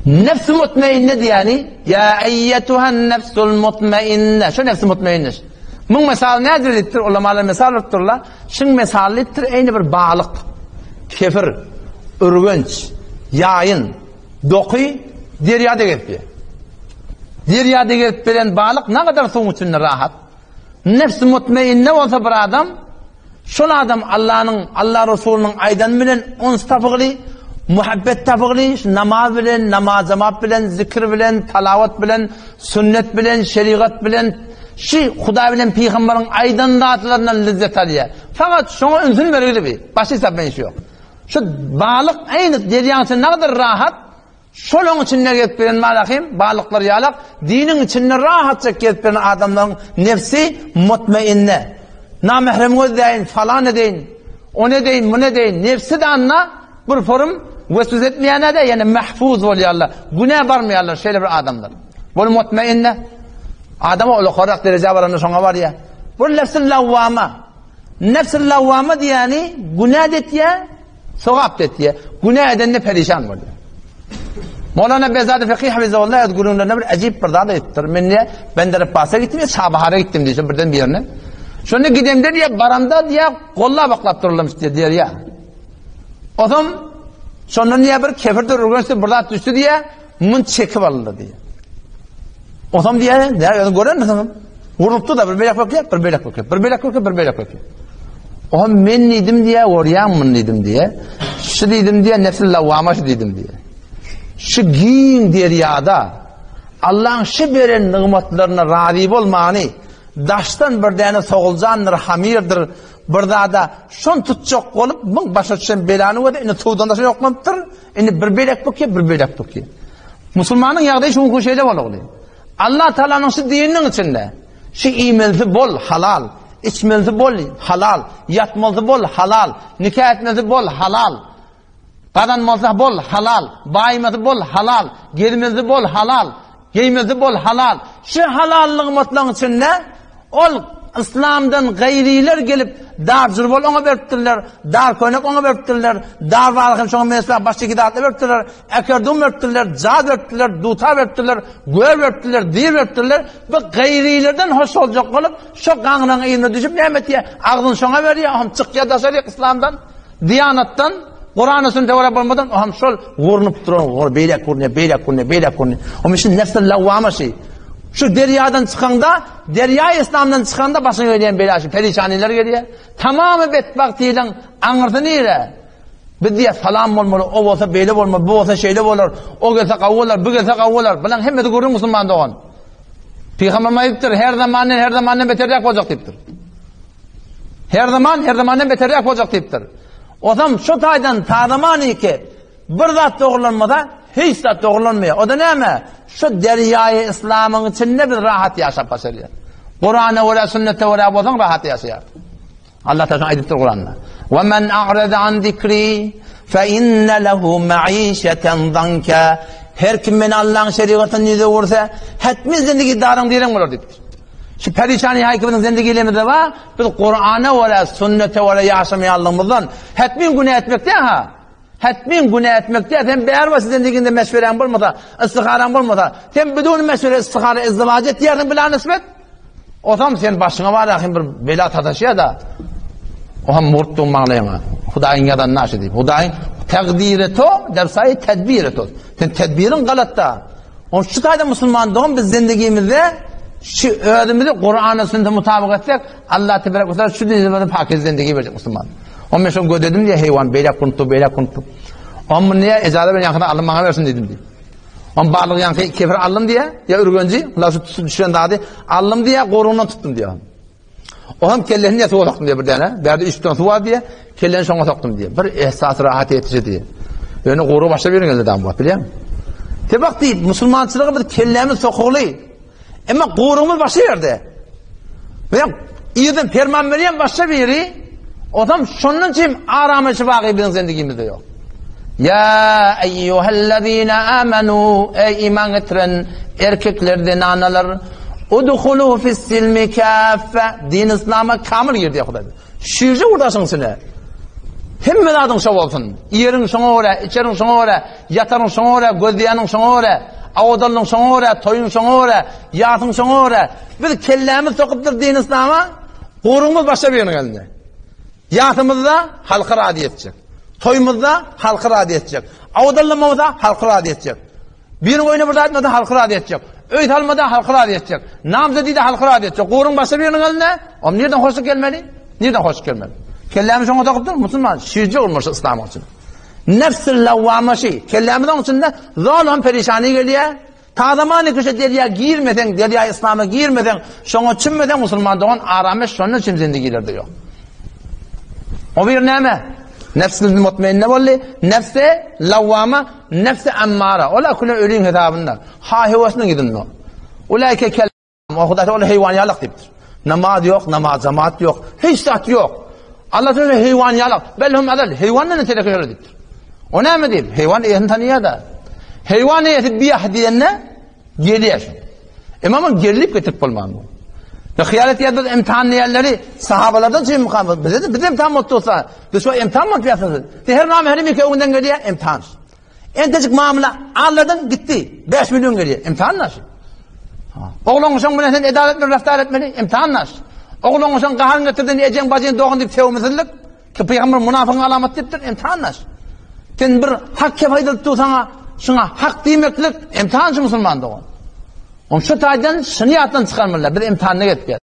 Nefs-i mutmeinne diýýäni, Ýa eýýetuhan nefsul mutmeinne, şu nefs-i mutmeinne. Muň mysaly nädür diýipdir, ulamalar mysal beripdirler. Şuň mysaly diýipdir, eýni bir balyk, kefir, ürgenç, ýaýyn, doky derýada gezip ýör. Derýada gezip bilen balyk nagadar suwuň içinde rahat. Nefs-i mutmeinne bolsa bir adam, şol adam Allanyň, Alla Resulynyň aýdany bilen uns tapygly, muhabbet tapygly, şu namaz bilen, namaz jamap bilen, zikir bilen, talawat bilen, sünnet bilen, şerigat bilen, şu Hudaý bilen pygamberiň aýdan zatlaryndan lezzet alýar. Fakat şoňa ünsüni bergili bi. Başga hiç zat bilen işi ýok. Şu balyk eýni derýanyň içinde nagadyr rahat, Şolaň içinde gezip bilen malahym, balyklar ýalak, diniň içinde rahatjak gezip bilen adamlaryň nefsi mutmeinne. Namährem gözläýin, falan edeýin, ony edeýin, muny edeýin. Nefsi de anna bir forum weswese etmeýänä-de, ýene mahfuz bolýarlar. Günä barmaýarlar şeýle bir adamlar. Bol mutmeinne. Adam ol ýokarrak derejä baranda şoňa barýar. Bu nefsi lawwama. Nefsi lawwama diýýäni günä etýär, Sogap etýär. Günä edende perişan bolýar. Molana Bezady Fekih Hafizahullah öz gürrüňlerinde bir ajyp bir zat aýdypdyr. Men diýýär, Bender Abbasa gitdim, ýa Çabahara gitdim diýýär, birden bir ýerine. Şonda gidemde diýýär, baramda diýýär, gollap oklap dururlarmyş diýýär, derýa. Osam şondan diýýär, bir kefirdir, ürgençdir bir zat düşdi diýýär, Muny çekip aldy diýýär. Osam diýýär, näme özüň görenmisiň? Urupdy da bir beýlek bakýar, bir beýlek bakýar, bir beýlek bakýar, bir beýlek bakýar. Oha men diýdim diýýär, görýäň muny diýdim diýýär. Şu diýdim diýýär, nefsil lawwama şu diýdim diýýär. Şu giň derýada Allaň şu beren nygmatlaryna razy bolmany, daşdan bir däne soguljandyr, hamyrdyr, bir zada şony tutjak bolup, muň başa düşen belany gördi, indi suwdan daşa ýoklanypdyr. Indi bir beýlek bukýar, bir beýlek bukýar. Musulmanyň ýagdaýy şu günki şeýle bolugly. Allah Taalanyň şu dininiň içinde şu iýmelisi bol, halal, içmelisi bol, halal, ýatmalysy bol, halal, nika etmesi bol, halal, gazanmalysy bol, halal, baýmasy bol, halal, gezmelisi bol, halal, Geýmesi bol halal. Şu halal nygmatlaryň içinde ol yslamdan gaýrylar gelip dar jürbal oňa beripdirler, dar köýnek oňa beripdirler, dar balyk hem şoňa meňzeş başga iki zatlar beripdirler, ekerdum beripdirler, jaz beripdirler, dutar beripdirler, gör beripdirler, dir beripdirler. Bu gaýrylardan hoş boljak bolup, şo gaňryň yzyna düşüp näme etýär? Agzyny şoňa berýär, oňam çykýar daşaryk yslamdan. Diýanatdan, Kurana sünnete görä bolmadan, o hem şol gurnup duran, gor, beýläk gurnýar, beýläk gurnýar, beýläk gurnýar. O şu nefs-i lawwama şi. Şu derýadan çykanda, derýaý yslamdan çykanda başyňa gelýän bela şu perişanylar gelýär. Tamamy betbagtylygyň aňyrsy nire? Biz diýýär, salam bolmaly, o bolsa beýle bolmaly, bu bolsa şeýle bolar, o gelse gawy bolar, bu gelse gawy bolar. Bularyň hemmesi gürrüň musulman dogan. Pygamberimiz aýdypdyr, her zamandan her zamandan beterräk boljak diýipdir. Her zaman, her zamandan beterräk boljak diýipdir. Osam şu taýdan tazamanyky bir zat dogrulanmasa, hiç zat dogrulanmaýar. O da näme? Şu derýaýy yslamyň içinde biz rahat ýaşap başarýar. Kurana görä, sünnete görä bolsaň rahat ýaşaýar. Allah Taala aýdypdyr Kuranda. Wa men a'rada an zikri fe inne lehu ma'işeten zanka. Her kim meni Allah'ın şerigatyndan ýüz öwürse, hetmi zindigi daryň direň bolar diýipdir. Şu perişany haýky biziň zendigilimizde bar, biz Kurana görä, sünnete görä ýaşamaýanlygymyzdan hetmin günä etmek däl ha. Hetmin günä etmek däl. Sen bäri baş zendiginde meşweräň bolmasa, istiharaň bolmasa, sen bidun meşwere istihara izdiwaç etýärsiň bila nisbet. Osam sen başyňa bar ahim bir bela sataşýar da. O hem murtduň maňlaýyňa. Hudaýyň ýazan naşy diýip. Hudaýyň takdiri to, dersaýy tedbiri to. Sen tedbiriň galatda. Oň şu taýda musulman dogan biz zendigimizde şu özümizi Kur'ana sünnete mutabyk etsek Allah tebarek ve teala şu dinimize pakiz zendigi berjek musulman. On men şoň gödedim diye heýwan beýlek kuntu beýlek kuntu. On mun niye ejaza ben ýaňkyny alym maňa bersin dedim diye. On barlyk ýaňky kefir aldym diye ya ürgenji la şu düşen zady aldym diye gorundan tutdum diye. O hem kellesini niye suwa sokdum diye bir däne. Bärde üç ton suw bar diye kelleni şoňa sokdum diye. Bir ehsas rahat etiji diye. Ýöne goru başa bir geldi dam bak bilýän. Tebak diýip musulmançylyga biz kellämiz sokuly. Emma gorumyz başga ýerde. Ve ýerden perman berýän başga biri, Odam şondan çem aramayşy bagy biziň zendigimizde ýok. Ýa eýýuhellezine amenu eý iman getiren erkekler zenanalar udhulu fis-silmi kaffe din islama kamil girdi Hudaý. Şirje urdaşyň içine. Hemme zadyň şo bolsun. Iýeriň şoňa görä, içeriň şoňa görä, ýataryň şoňa görä, gözleýäniň şoňa görä, awadanlygyň şoňa görä, toýuň şoňa görä, ýasyň şoňa görä. Biz kellämiz sokupdyr din yslama, guruňymyz başga biriniň elinde. Ýasymyzda halky razy etjek. Toýumyzda halky razy etjek. Awadanlygymyzda halky razy etjek. Biriniň öýüne bir zat etmese halky razy etjek. Öý salmada halky razy etjek. Namza diýde halky razy etjek. Guruň başga biriniň elinde, om nirden hoşluk gelmeli? Nirden hoşluk gelmeli? Kellämiz şoňa sokup dur, musulman şirje bolmaşy yslamyň içinde. Nefsil lawwamaşy, kellämiziň içinde zol hem perişany gelýär. Tazamany kişi derýa girmeseň, derýa yslama girmeseň, şoňa çümmeseň musulman dogan arameş şondan üçin zindigilerde ýok. O bir näme? Nefsil mutmainne boldy. Nefse lawwama, nefse ammara. Ola küle ölüň hesabynda. Ha höwesiniň ýüzünde. Ulaike kel O Hudaý ol heýwan ýalak diýipdir. Namaz ýok, namaz jemaat ýok, hiç zat ýok. Allah söze heýwan ýalak, belhum adal, heýwandan teleke şöyle diýipdir. O näme diýip? Heýwan eýesini tanýar-da. Heýwan eýesi biýah diýende gelýär. Emma muny gelip getirip bolman bu. Ve hyýal etýär biz imtihan diýenleri sahabalardan çyn mukam. Bize de biz imtihan bolup dursa, biz şu imtihan bolup ýatyrys. Her name her meke öňünden gelýär imtihan. Entejik mamla alladyn gitdi. 5 million gelýär. Imtihan naş. Oglan şoň bilen sen edalet bilen raftar etmeli. Imtihan naş. Oglan şoň gaharyň getirdin, ejeň bajyň dogan diýip sewmesizlik. Ki pygamber munafygyň alamaty diýipdir, imtihan naş. Sen bir hak kep aýdylyp dur saňa, şuňa hak diýmeklik imtihan şu musulman dogan. Oň şu taýdan şuny ýatdan çykarmalylar. Biz imtihanda gelip.